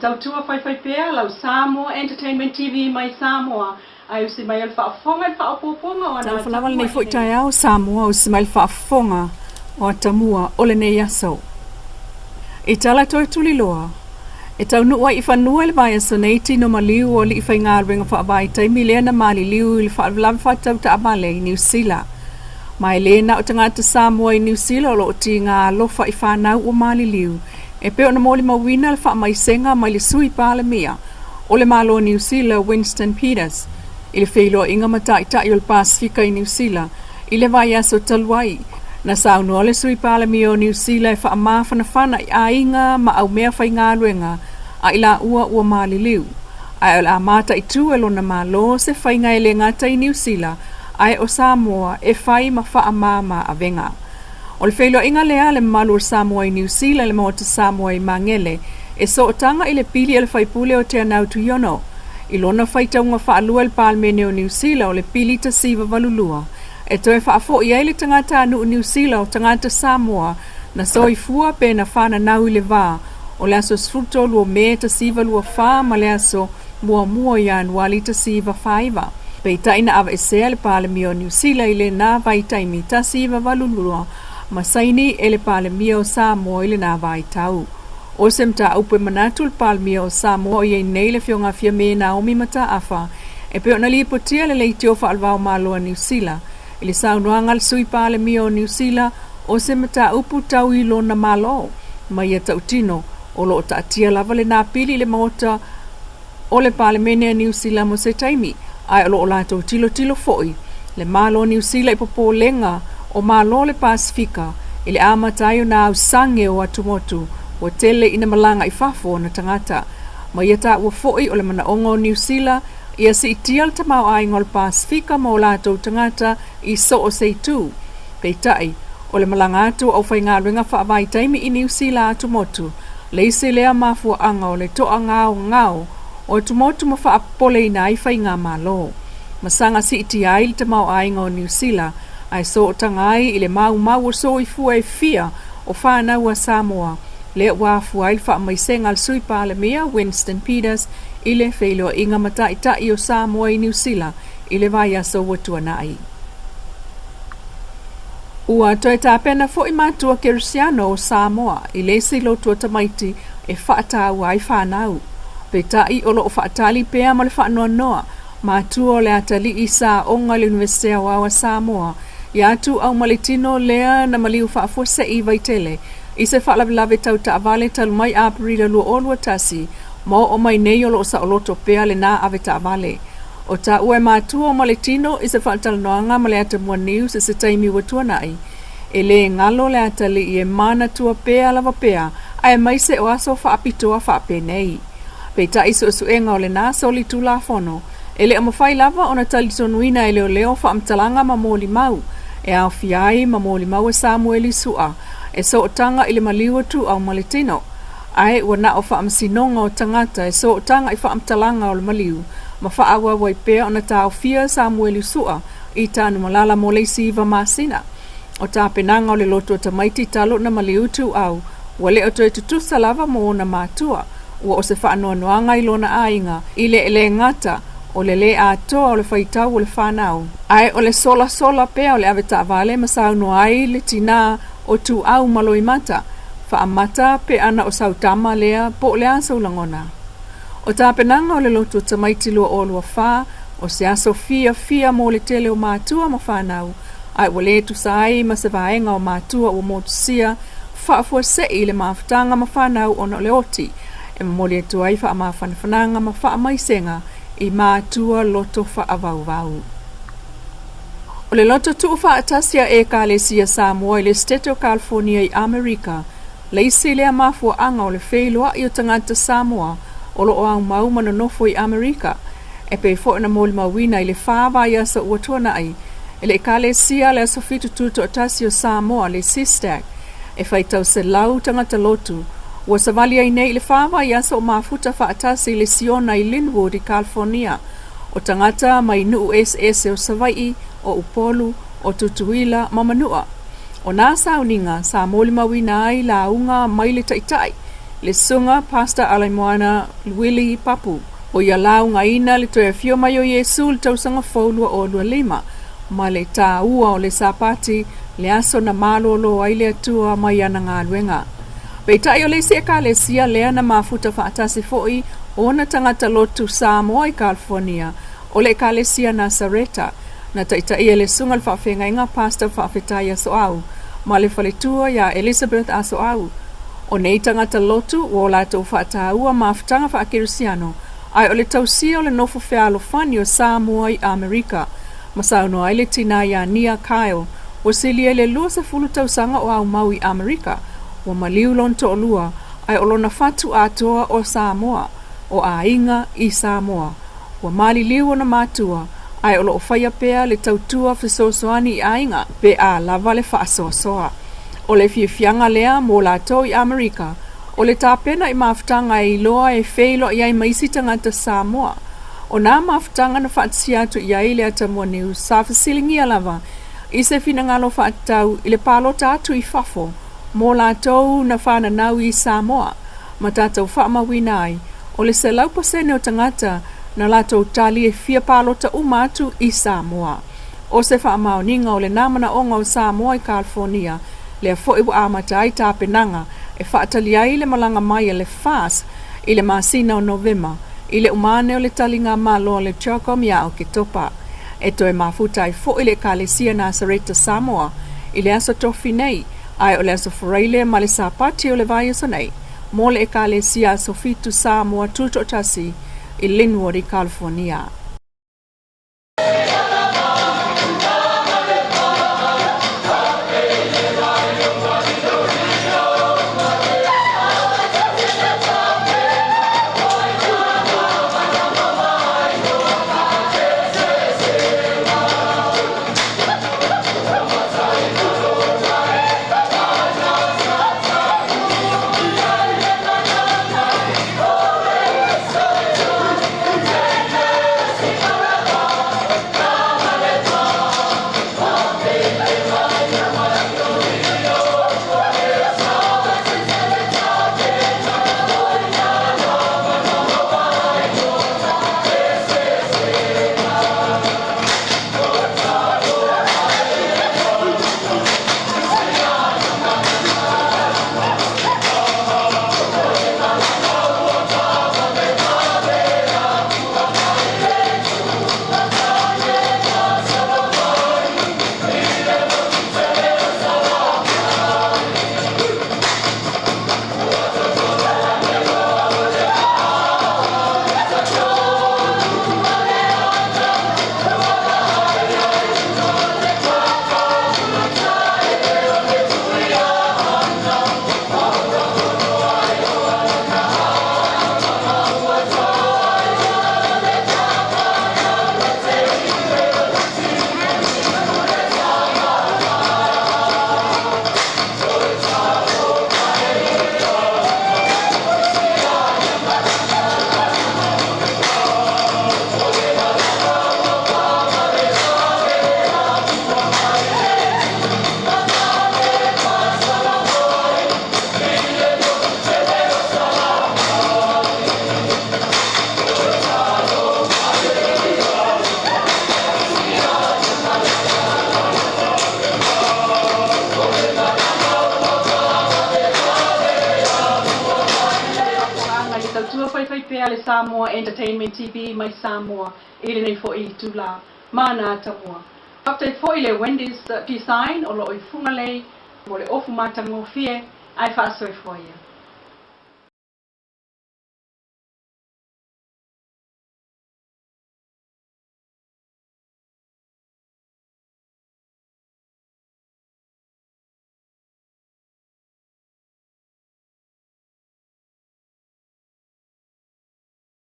Tautua faifaipea lau Samoa Entertainment TV mai Samoa ae usi mai o le faafofoga i le faaopoopoga o ana Talofa lava atamua lenei i foi lenei taeao Samoa usi mai le faafofoga o atamua o lenei aso. I tala toe tuliloa, e taunuu ai i fanua i le vaiaso nei tino maliu o alii faigaluega faavaitaimi lea na maliliu i le faalavelave faatatau taavale i Niu Sila. Ma e le na o tagata Samoa i Niu Sila o lo o tiga alofa i fanau ua maliliu e pei ona molimauina le faamaisega mai le Sui Palemia o le Malo o Niu Sila Winston Peters i le feiloaiga ma Taitai o le Pasefika i Niu Sila i le vaiaso talu ai. Na saunoa le Sui Palemia o Niu Sila e faamafanafana i aiga ma aumea faigaluega a i laua ua maliliu, ae o le a mataitu e lona Malo se faiga e le gata i Niu Sila ae o Samoa e fai ma faamama-avega. O le feiloaiga lea a le mamalu o Samoa i Niu Sila i le Maota Samoa i Magele e sootaga i le pili a le faipule o Teanau Tuiono i lona faitauga faalua i le Palemene o Niu Sila o le Pili 1982 e toe faafoi ai le tagatanuu Niu Sila o tagata Samoa na soifua pe na fananau i le va o le aso 13 o Me 1924 ma le aso 1 o Ianuali 1949. Peitai na aveesea le Palemia o Niu Sila i lena vaitaimi 1982 ma saini e le Palemia o Samoa i lena vaitau. O se mataupu e manatu le Palemia o Samoa o i ai nei le Afioga Fiame Naomi Mataafa e pei ona lipotia le leitio faale-va-o-Malo a Niu Sila i le saunoaga a le Sui Palemia o Niu Sila o se mataupu tau i lona Malo ma ia tautino o lo o taatia lava lena pili i le Maota o le Palemene a Niu Sila mo se taimi, ae o lo o latou tilotilo foi le Malo o Niu Sila i popolega o Malo o le Pasefika i le amata ai ona ausange o atumotu ua tele ina malaga i fafo ona tagata. Ma ia taua foi o le manaoga o Niu Sila ia siitia le tamaoaiga o le Pasefika ma o latou tagata i so o se itu. Peitai, o le malaga atu o aufaigaluega faavaitaimi i Niu Sila atumotu, le isi lea mafuaaga o le toagaogao o atumotu ma faapopoleina ai faigamalo. Ma saga siitia ai le tamaoaiga o Niu Sila, ae sootaga ai i le maumau o soifua e fia o fanau a Samoa, lea ua afua ai le faamaisega a le Sui Palemia Winston Peters i le feiloaiga ma Taitai o Samoa i Niu Sila i le vaiaso ua tuanai. Ua toe tapena foi matua Kerisiano o Samoa i le isi lotu o tamaiti e faataua ai fanau. Peitai o lo o faatali pea ma le faanoanoa matua o le atalii sa aoga i le Iunivesite Aoao a Samoa ia Tuuau Maletino lea na maliu faafuasei i Vaitele i se faalavelave tau taavale talu mai Aperila 2021 ma oo mai nei o lo o saoloto pea lena avetaavale. O taua e matua o Maletino i se faatalanoaga ma le Atamua News i se taimi ua tuanai. E le galo le atalii e manatua pea lava pea aemaise o aso faapitoa faapenei. Peitai suesuega o lena solitulafono, e le o mafai lava ona talitonuina e leoleo faamatalaga ma molimau e aofia ai ma molimau a Samueli Su'a e sootaga i le maliu o Tuuau Maletino. Ae ua na o faamasinoga o tagata e sootaga i faamatalaga o le maliu ma faaauau ai pea ona taofia Samueli Su'a i Tanumalala mo le isi iva masina. O tapenaga o le lotu o tamaiti talu ona maliu Tuuau, ua le o toe tutusa lava mo ona matua. Ua o se faanoanoaga i lona aiga i le le gata o le le atoa o le faitau o le fanau, ae o le solasola pea o le avetaavale ma saunoa ai le tinā o Tuuau ma Loimata, Faamata pe ana o sau tama lea po o le a sou lagona. O tapenaga o le lotu o tamaiti 2024, o se aso fiafia mo le tele o matua ma fanau, ae ua le tusa ai ma se vaega o matua ua motusia faafuasei i le mafutaga ma fanau ona o le oti e momoli atu ai faamafanafanaga ma faamaisega i matua loto faavauvau. O le loto tuufaatasi a Ekalesia Samoa i le Setete o California i Amerika, le isi lea mafuaaga o le feiloai o tagata Samoa o lo o aumau ma nonofo i Amerika, e pei foi ona molimauina i le fa vaiaso ua tuanai e le Ekalesia le Aso Fitu Tutoatasi o Samoa, le SISTAC, e faitau selau tagata lotu ua savali ai nei i le fa vaiaso o mafuta faatasi i le Siona i Lynwood i California. O tagata mai nuu eseese o Savaii, o Upolu, o Tutuila ma Manua. O nā sauniga sa molimauina ai lauga mai le Taitai le Susuga Pastor Alaimoana Willie Papu, o ia laugaina le toe afio mai o Iesu i le tausaga fou 2025, ma le tāua o le Sapati, le aso na malōlō ai le Atua mai ana galuega. Peitai o le isi Ekalesia lea na mafuta faatasi foi ona tagata lotu Samoa i Kalifonia, o le Ekalesia Nasareta, na taitaia e le Susuga i le Faafeagaiga Pastor Faafetai Asoau ma le faletua iā Elizabeth Asoau. O nei tagata lotu ua o latou faataua mafutaga faakerisiano ae o le tausia o le nofo fealofani o Samoa i Amerika, ma saunoa ai le tinā iā Nia Kyle, ua silia i le 20 tausaga o aumau i Amerika, ua maliu lona toalua ae o lona fatu atoa o Samoa, o aiga i Samoa. Ua maliliu ona matua, ae o lo o faia pea le tautua fesoasoani i aiga pe a lava le faasoasoa. O le fiafiaga lea mo latou i Amerika, o le tapena i mafutaga e iloa e feiloai ai ma isi tagata Samoa. O nā mafutaga na faatisia atu i ai le Atamua News sa fesiligia lava i se finagalo faatatau i le palota atu i fafo mo latou na fananau i Samoa ma tatou faamauina ai o le 100% o tagata na latou tali e fia palota uma atu i Samoa. O se faamaoniga o lenā manaoga o Samoa i California, lea foi ua amata ai tapenaga e faatali ai le malaga mai a le FAS i le masina o Novema i le uma ane o le taligamalo a le CHOGM iā Oketopa. E toe mafuta ai foi le Ekalesia Nasareta Samoa i le Aso Tofi nei, ae o le Aso Faraile ma le Sapati o le vaiaso nei mo le Ekalesia Aso Fitu Samoa Tutoatasi i Lynwood i California. Paaga i le tautua faifaipea a le Samoa Entertainment TV mai Samoa i lenei foi itula ma na Atamua. Faafetai foi i le Wendy's Design o lo o i Fugalei mo le ofu matagofie ae faasoifua ia.